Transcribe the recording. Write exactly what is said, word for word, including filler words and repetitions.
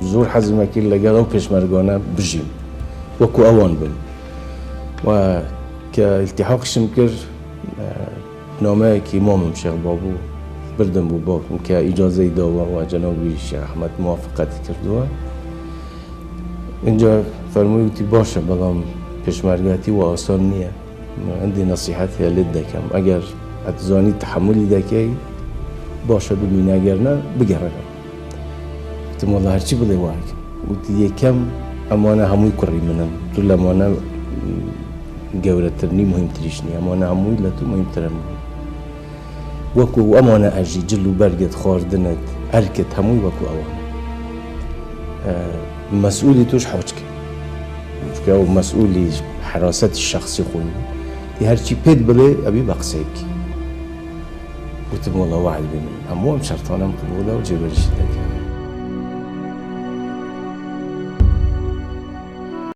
Zor hezim kir legel ew pêşmergane bijîm. Wekû ewan bim. Ve ke îltîhaqişim kir, e, nameyekî mamim Şêx Babû birdim bû, bakim ke îcazeyî dawa we cenabî Şêx Ehmed muwafeqetî kirdiwe. Înca fermûyî witî, baş e, belam pêşmergetî we asan niye. Hindî nesîhet heye lê didekem. Eger et zanî tehemûlî dekey, baş e, bimîne, eger ne, bigere. Gotim, wela her çi bidê wahik. Witî, yekem, em wane hemûyî kurî min in. Tu le mane, mm, gewretirînî, muhîmtirîş nî. Em wane hemûyî le tu muhîmtir in. Wekû em wane ez jî, cil û bergit, xwardinit, erkit, hemûyî wekû ewan. E, mesûlî tu ji hoçkî. Çunke ew mesûlî herasetî şexsî xwe yî. Tî her çî pêt bidê, ebî be qiseyekî. Gotim, wela wahid bê min. Hemû em şertan em qibûl e û cêberîşî dike.